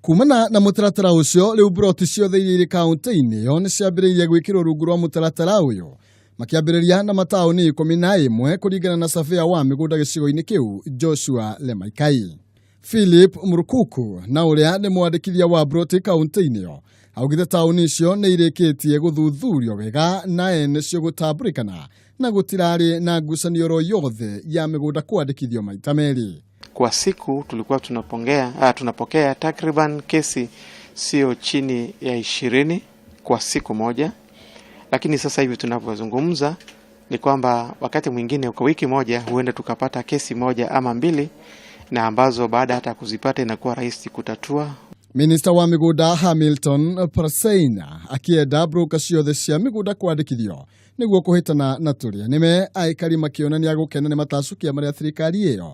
Kumana na mũtaratara ũcio, rĩu mburoti ciothe iria irĩ kaũntĩ-inĩ ĩyo nĩ ciambĩrĩirie gwĩkĩrwo rungu rwa mũtaratara ũyũ, makĩambĩrĩria na mataũni 11 kũringana na surveyor wa mĩgũnda gĩcigo-inĩ kĩu Joshua Lemaikai. Philip Murukuku na ũrĩa nĩ mwandĩkithia wa mburoti kaũntĩ-inĩ ĩyo augĩte taũni icio nĩ irĩkĩtie gũthuthurio wega na ene cio gũtambũrĩkana na gũtirarĩ na ngucanio oro yothe ya mĩgũnda kwandĩkithio maita merĩ. Kwa siku tulikuwa tunapokea takriban kesi sio chini ya 20 kwa siku moja, lakini sasa hivi tunavyozungumza ni kwamba wakati mwingine kwa wiki moja huenda tukapata kesi moja ama mbili, na ambazo baada hata kuzipata inakuwa rahisi kutatua. Minista wa mĩgũnda Hamilton Parseina akĩenda broka ciothe cia mĩgũnda kwandĩkithio nĩguo kũhĩtana na tũrĩa nĩme aikari makĩonania gũkena nĩ matacũkia marĩa thirikari ĩyo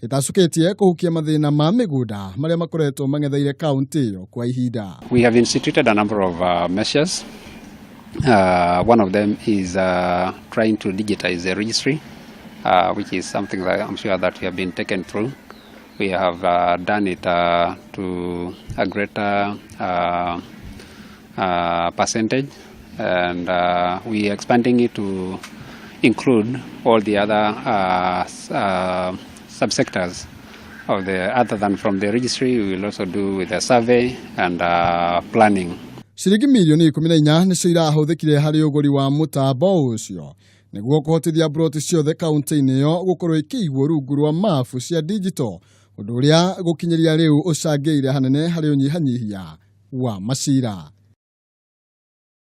ĩtacũkĩtie kũhukia mathĩna ma mĩgũnda marĩa makoretwo mang'etheire kaũntĩ ĩyo kwa ihinda. We have instituted a number of measures. One of them is trying to digitize the registry, which is something that I'm sure that we have been taken through. We have done it to a greater percentage, and we are expanding it to include all the other subsectors of the other than from the registry. We will also do with the survey and planning. Ciringi mirioni 14 nĩcio irahũthĩkire harĩ ũgũri wa mũtambo ũcio nĩguo kũhotithia mburoti ciothe kaũntĩ-inĩ ĩyo gũkorwo ikĩigwo rungu rwa mabu cia digital, ũndũ ũrĩa gũkinyĩria rĩu ũcangĩire hanene harĩ ũnyihanyihia wa macira.